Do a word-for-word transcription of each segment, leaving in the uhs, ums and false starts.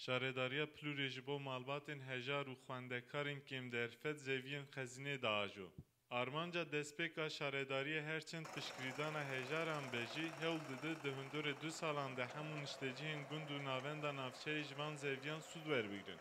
Şaredariya Plûrê ji bo malbatên hejar û xwendekarên kêmderfet zeviyên xezînê diajo. Armanca destpêka şaredariyê her çend piştgirîdana hejaran be jî, hewl dide di hundurê du salan de hemû niştecihên gund û navenda navçeyê ji van zeviyan sûd werbigrin.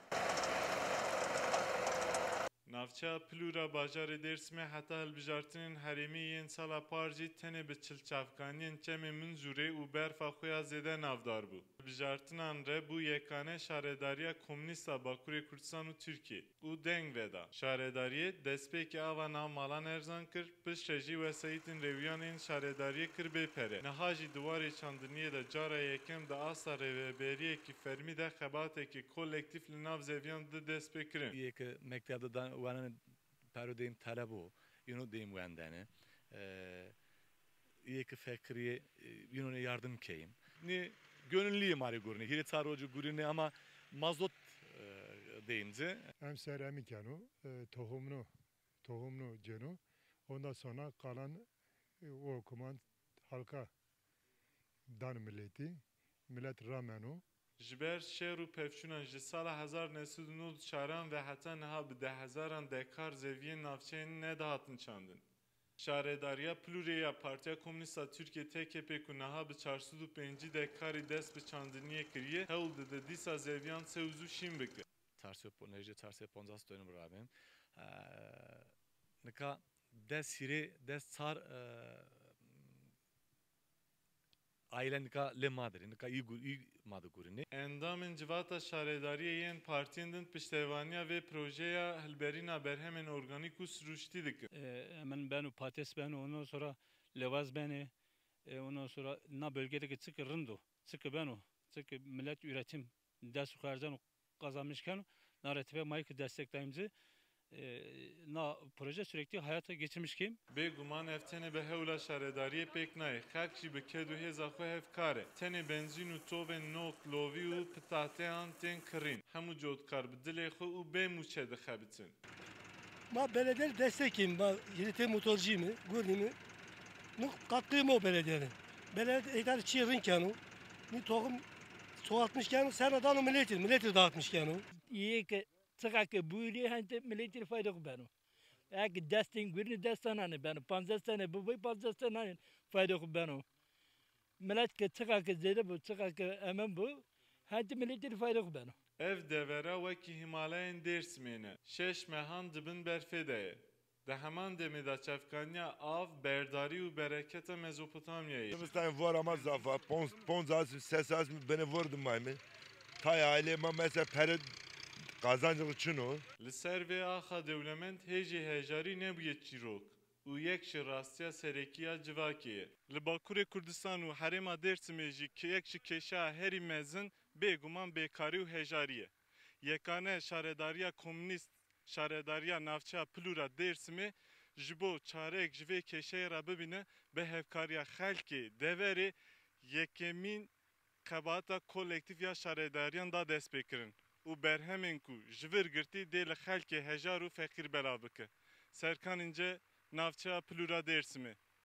Navçeya Plûra bajarê Dêrsimê heta hilbijartinên herêmî yên sala par jî tenê bi çilçavkaniyên çemê Minzûrê û berfa xwe ya zêde navdar bû. Hilbijartinan re bû yekane şaredariya komûnîst a Bakurê Kurdistan û Tirkiyê û deng veda. Şaredariyê destpêkê ava nav malan erzan kir, piştre jî wesayîtên rêwiyan ên şaredariyê kir bê pere. Niha jî di warê çandiniyê de cara yekem di asta rêveberiyekî fermî de xebatekî kolektîf li nav zeviyan di destpêkirin. Yê ke mekteb de dan-, wanenê pero dêm telebo, yino dêm wendene. E, yê ke fekiriyê, e, yino ne yardım keyim. Nê gönüllüyê marê gurine. Hîrê çar rocî gurine ama mazot, e, deyimci. Em ser emî keno, e, tohumno, tohumno ceno. Ondan sonra kalan, e, o kuman halka dan milletî. Millet rameno. Ji ber şer û pevçûnan ji sala hezar neh sed û nod û çaran ve heta niha bi dehhezaran dekar zeviyên navçeyên nedihatin çandin. Şaredariya Plûrê ya Partiya Komûnîst a Tirkiyê, T K P, ku niha bi çar sed û pêncî dekarî dest bi çandiniyê kiriye, hewl dide dîsa zeviyan sewz û şîn bike. Çar sed, nêzîkî çar sed û poncas dönüm rabin. Eee, nika des hîrê, des çar, eee, aile nika lê ma dirê, nika î gur-, î ma digurînê. Endamên civata şaredariyê yên partiyên din piştevaniya vê projeya hilberîna berhemên organîk û sirûştî dikin. E, hemen beno, patates beno, ondan sonra lewaz bene, e, ondan sonra na bölgedeki çiki rind o, çiki beno, çiki millet üretim, dest xwe erzeno, kazanmış keno, na retibe mayî ki destek dayimci, e, na proje sürekli hayata geçirmiş kêm. Bêguman ev tenê bi hewla şaredariyê pêk nayê. Xelk jî bi ked û hêza xwe hevkar e. Tenê benzîn û tovên not, lovî û pitateyan tên kirîn. Hemû cotkar bi dilê xwe û bê mûçe dixebitin. Ma belediye destekî, ma yirîtê motorcî mi, gurnî mi? Nu katkıyı mı o belediyenin? Belediye êdar çi rin keno. Nu tohum çoğaltmış keno, serra dano milletî, milletî dağıtmış keno. Yê ke çiqa ke bûyî hente milletî fayda xwe beno. Eke destên gurnî desta nane beno. Panzdeh sene bû vay panzdeh sene nane fayda xwe beno. Millet ke çiqa ke zêde bû, çiqa ke emen bû, hentî milletî li fayda xwe beno. Ev devera wekî Hîmalayên Dêrsimê ne. Şeş mehan di bin berfê de ye. Di heman demê de çavkaniya av, berdarî û bereketa Mezopotamyayê ye. Zimistan vor ama zafa, ponz, ponz az, ses az beni vurdu maymi. Tay aile ma mesela pere kazancı çin o. Li ser vê axa dewlemend hê jî hejarî nebûye çîrok û yek ji rastiya serekî ya civakê ye. Li Bakurê Kurdistan û herêma Dêrsimê jî ke-, yek ji kêşeya herî mezin bêguman bêkarî û hejarî ye. Yekane şaredariya komûnîst, şaredariya navçeya Plûra Dêrsimê ji bo çareyek ji vê kêşeyê re bibîne, bi hevkariya xelkê deverê yekemîn xebata kolektîf ya şaredariyan da destpêkirin û berhemên ku ji vir girtî dê li xelkê hejar û feqîr belav bike. Serkan Înce, navçeya Plûra Dêrsimê.